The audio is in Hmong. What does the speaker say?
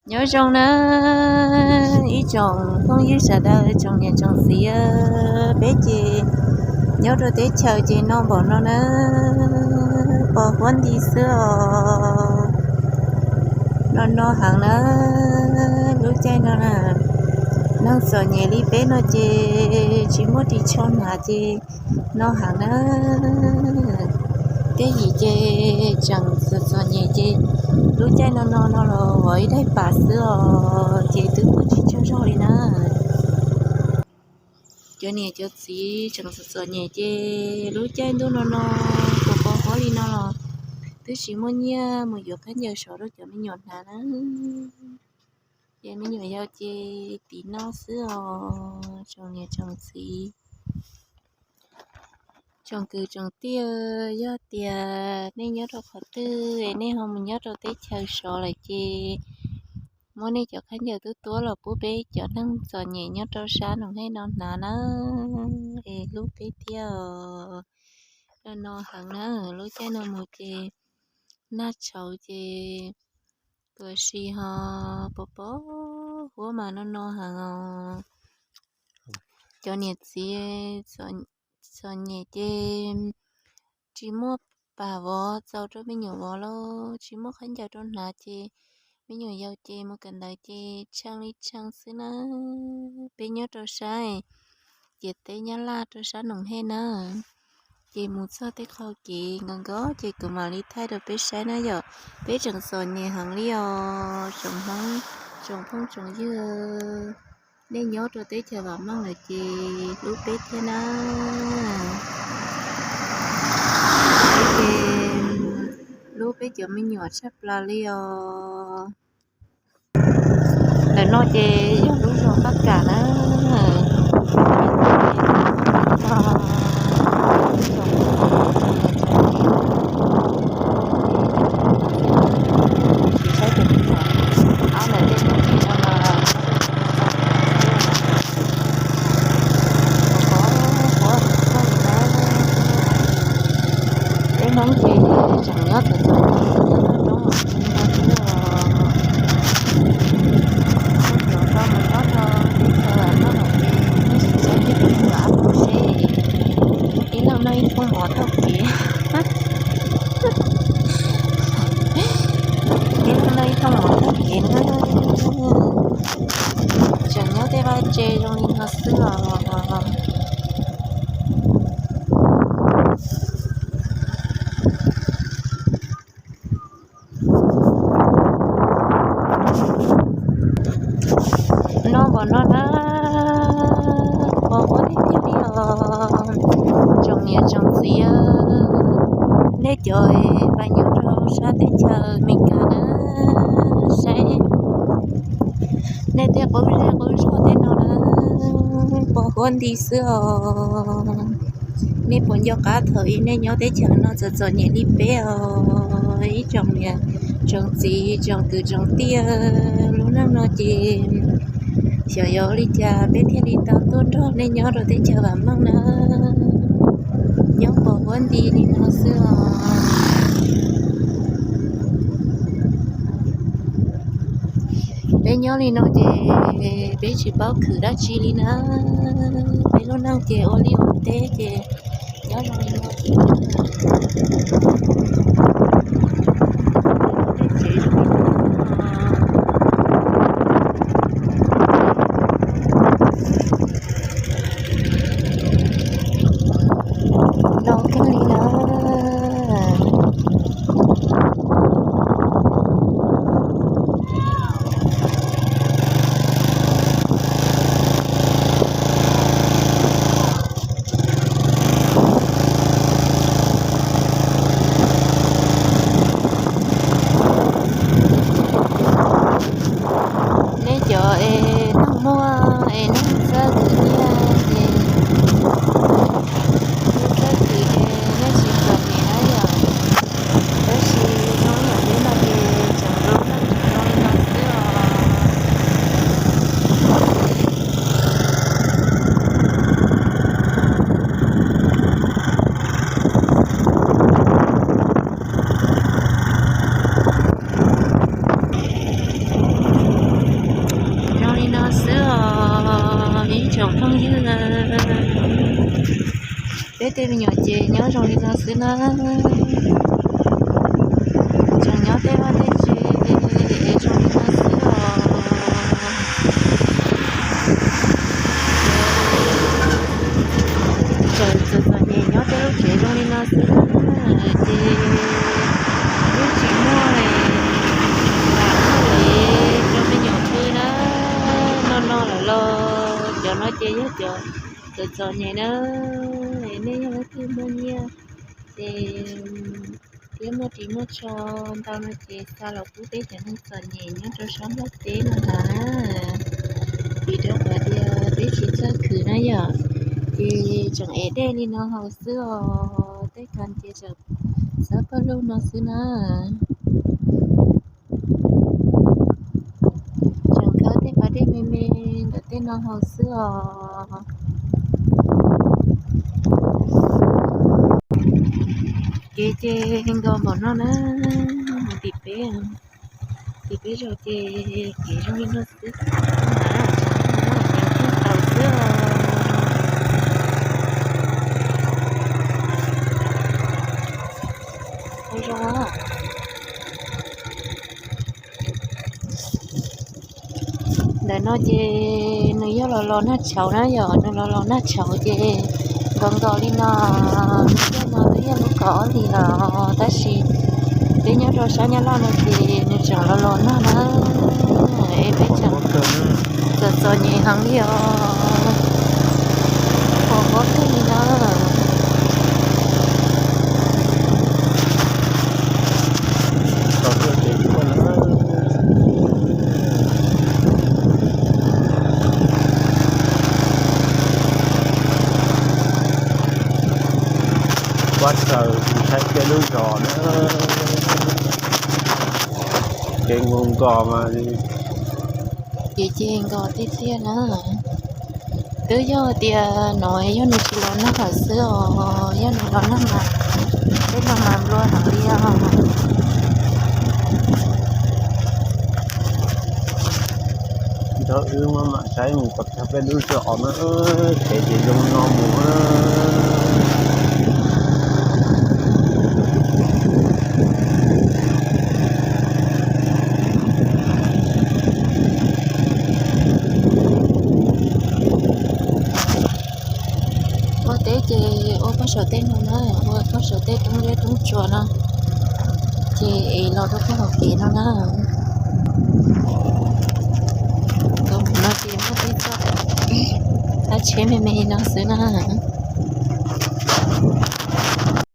Nyob zoo na ib tsoom phooj ywg sawv daws, tsoom niam tsoom txiv, peb ces nyob rau teb chaws ces no npaum no na, pos huab nti xwb os. No no heev na, lub caij no na, neeg txom nyem li peb no ces tsis muaj ris tsho hnav ces no heev na. Tej yim ces tseem txom txom nyem ces lub caij no no no los ua ib daim pam xwb os, ces twb muaj tsis tsaug zog li na. Cov niam cov txiv tseem txom txom nyem ces lub caij ntuj no no, tus pos huab li no los twb tsis muaj nyiaj mus yuav khaub ncaws sov rau cov me nyuam hnav na. Ces me nyuam yaus ces tiv no xwb os, tsoom niam tsoom txiv, tsoom kwv tsoom tij, yog tias nej nyob rau qhov twg es nej ho mus nyob rau teb chaws sov lawm ces muab nej cov khaub ncaws tuab tuab los pub peb cov neeg txom nyem nyob rau sab Noom Hej no hnav na, es hlub peb thiab os. No no heev na, lub caij no mus ces nag tshauv ces tuam si ho pos pos huab mas no no heev os. Cov niam txiv txom nyem ces tsis muaj pam vov txaus rau me nyuam vov lauj, tsis muaj khaub ncaws rau hnav ces me nyuam yaus ces mus kawm ntawv ces tshee li tshee xwb na. Peb nyob rau sab ciam teb Nyab Laj rau sab Noom Hej na, ces mus txog tej qho kev nkaus nkaus ces kuv mam li thaij rau peb saib na yom. Peb tseem txom nyem heev li os, tsoom Hmoob, tsoom phooj tsoom ywg, nej nyob rau teb chaws vam meej lawm ces hlub peb thiab na. Peb ces hlub peb cov me nyuam tshaj plaws li os. Ntawm no ces yog lub zos Paj Kam na. Peb Hmoob ces tseem nyob txom txom nyem, nyob roob roob, nyob rau teb chaws no ces nej sim saib tej me nyuam ab pus seb, ib leeg noj ib thooj mov taug kev, ib leeg noj ib thooj mov taug kev na. Tseem nyob tej vaj tse zoo li no xwb os. No npaum no na, pos huab tiag tiag li os. Tsoom niam tsoom txiv, nej cov pab nyob rau sab teb chaws Amelikas na, saib nej tej qub zej qub zog tej no na, pos huab nti xwb os. Nej puas nco qab thaum ub nej nyob teb chaws no txom txom nyem li peb os? Ib tsoom niam tsoom txiv, tsoom kwv tsoom tij, lub neej no ces xyov yuav ua li cas peb thiaj li tau tuaj nrog nej nyob rau teb chaws vam meej na. Nyob pos huab nti li no xwb os. Peb nyob li no ces peb tsis paub khwv dab tsi li na. Peb lub neej ces ua liaj ua teb ces nyob zoo li no. No kawg li na. Nej cov es neeg muaj es neeg txawj khwv nyiaj ces, neeg txawj khwv ces nej tsis txom nyem na yom. Tab sis zoo yam peb no ces tseem zoo neej tsis zoo li no xwb os. Peb tej me nyuam ces nyob zoo li no xwb na. Tseem nyob tej vaj tej tsev zoo li no xwb os. Tseem txom txom nyem nyob tej lub tsev zoo li no xwb na, ces yeej tsis muaj lam muaj li rau me nyuam pw na. No no lawm los cov no ces yog cov txom txom nyem na, nej yog leej twg muaj nyiaj ces thiab muaj ris muaj tsho ntau no ces xa los pub peb cov neeg txom nyem nyob rau sab Nplog teb no ntag na. Vim rau qhov tias peb tsis txawj khwv na yom, ces tseem ev dej li no haus xwb os, tej kas ces tseem xab pawg lug no xwb na. Tseem khawb tej pas dej me me ntawm tej no haus xwb os. Kev ces nkos npaum no na, tim peb, tim peb zaum ces kev zoo li no xwb. Tau xwb os. Zoo. Ntawm no ces nws yog los los nag tshauv na yom, nws los los nag tshauv ces nkos nkos li no. Tej no twb yog lub kaum ob hlis los tab sis peb nyob rau sab Nyab Laj no ces nws tseem los los nag na. Es peb tseem txom txom nyem heev li os. Pom pob kawg li na. Pab saws saib peb lub zos na, kev nkos nkos mas, kev ces nkos tiag tiag na. Twb yog tias no yog nws tsis los nag lawm xwb os, yog nws los nag mas tej no mas nplua heev li os. Nrog wb mam saib mus kom txog peb lub zos na, kev ces zoo no mus. Ua teb ces ua pog saum tej no na, ua pog saum tej roob zeb roob tsuas no, ces es los rau pog hauv kev no na. Tus no ces muaj tej txoj thaj tsheb me me no xwb na.